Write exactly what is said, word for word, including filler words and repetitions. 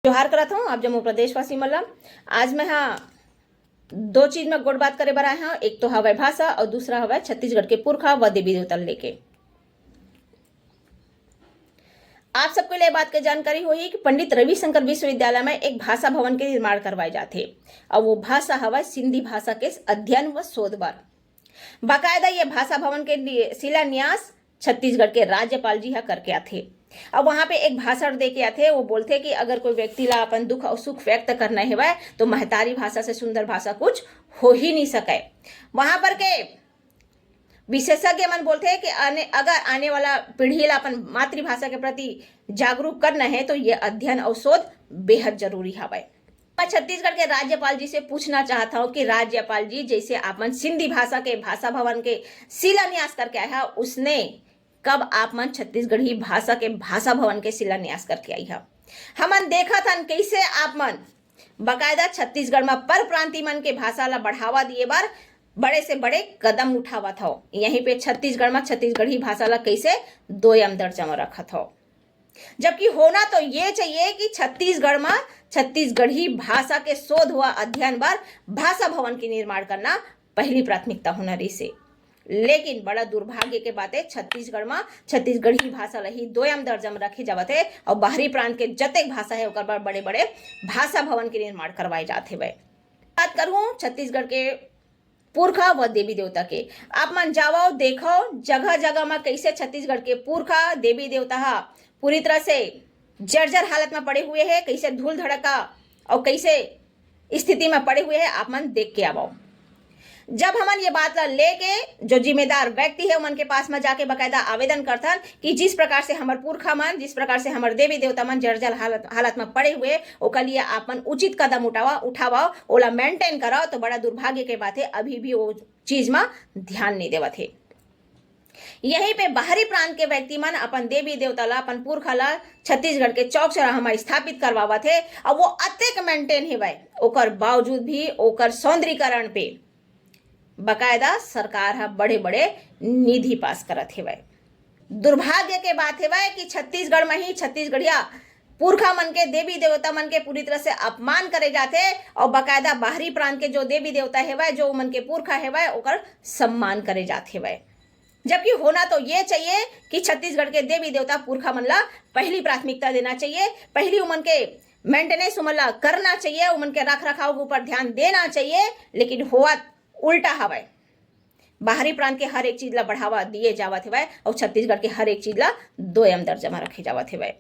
जोहार करत हूँ आप जम्मो प्रदेशवासी मन ला। आज मैं हा दो चीज में गोठ बात करे बर आए हूँ, एक तो हवय भाषा और दूसरा हवय छत्तीसगढ़ के पुरखा व देवी देवता लेके। आप सबके लिए बात के जानकारी होही कि पंडित रविशंकर विश्वविद्यालय में एक भाषा भवन के निर्माण करवाए जाथे और वो भाषा हवय सिंधी भाषा के अध्ययन व शोध बर। बाकायदा ये भाषा भवन के नि-, शिलान्यास छत्तीसगढ़ के राज्यपाल जी हा करके आथे। अब वहां पे एक भाषण दे के आथे, वो बोलथे कि अगर कोई व्यक्ति ला अपन दुख और सुख व्यक्त करना हेवय तो महतारी भाषा से सुंदर भाषा कुछ हो ही नहीं सके। वहां पर के विशेषज्ञ मन बोलथे कि आने, अगर आने वाला पीढ़ी ला अपन मातृभाषा के प्रति जागरूक करना है तो ये अध्ययन और शोध बेहद जरूरी हवय। मैं छत्तीसगढ़ के राज्यपाल जी से पूछना चाहता हूँ कि राज्यपाल जी, जैसे आप मन सिंधी भाषा के भाषा भवन के शिलान्यास करके आए हा, उसने कब आप मन छत्तीसगढ़ी भाषा के भाषा भवन के शिलान्यास करके आई हा? हमन देखत हन कैसे आप मन बाकायदा छत्तीसगढ़ में पर प्रांति मन के भाषा ला बढ़ावा दिए बर बड़े से बड़े कदम उठावत हव। यहीं पे छत्तीसगढ़ में छत्तीसगढ़ी भाषा ला कैसे दोयम दर्जा में रखत हव, जबकि होना तो ये चाहिए कि छत्तीसगढ़ में छत्तीसगढ़ी भाषा के शोध व अध्ययन बर भाषा भवन के निर्माण करना पहली प्राथमिकता होना रहिसे। लेकिन बड़ा दुर्भाग्य के बात है, छत्तीसगढ़ में छत्तीसगढ़ी भाषा ला ही दोयम दर्जा में रखे जावत है और बाहरी प्रांत के जतेक भाषा है ओकर बर बड़े बड़े भाषा भवन के निर्माण करवाए जात हेवय। बात करूँ छत्तीसगढ़ के पुरखा व देवी देवता के, आप मन जावव, देखव जगह जगह में कैसे छत्तीसगढ़ के पुरखा देवी देवता हा पूरी तरह से जर्जर हालत में पड़े हुए है, कैसे धूल धड़का और कैसे स्थिति में पड़े हुए है, आप मन देख के आवव। जब हमन ये बात ला लेके जो जिम्मेदार व्यक्ति है उमन के पास में जाके बाकायदा आवेदन करथन कि जिस प्रकार से हमर पुरखा मन, जिस प्रकार से हमर देवी देवता मन जर्जर हालत हालत में पड़े हुए, ओकर लिए आप मन उचित कदम उठावा उठावा, ओला मेंटेन करा, तो बड़ा दुर्भाग्य के बात है अभी भी वो चीज में ध्यान नहीं देवत है। यहीं पे बाहरी प्रांत के व्यक्ति मन अपन देवी देवता ला, अपन पुरखा ला छत्तीसगढ़ के चौक चौराहा में स्थापित करवावत है और वो अतेक मेंटेन हेवय, ओकर बावजूद भी ओकर सौंदर्यीकरण पे बकायदा सरकार ह बड़े बड़े निधि पास करत हेवय। दुर्भाग्य के बात हेवय कि छत्तीसगढ़ में ही छत्तीसगढ़िया पुरखा मन के देवी देवता मन के पूरी तरह से अपमान करे जाथे और बकायदा बाहरी प्रांत के जो देवी देवता हेवय, जो उमन के पुरखा हेवय, ओकर सम्मान करे जात हेवय। जबकि होना तो ये चाहिए कि छत्तीसगढ़ के देवी देवता पुरखा मन ला पहली प्राथमिकता देना चाहिए, पहली उमन के मेंटेनेंस उमन ला करना चाहिए, उमन के रख रखाव के ऊपर ध्यान देना चाहिए, लेकिन होवत उल्टा हवय। बाहरी प्रांत के हर एक चीज ला बढ़ावा दिए जावत हेवय और छत्तीसगढ़ के हर एक चीज ला दोयम दर्जा में रखे जावत हेवय।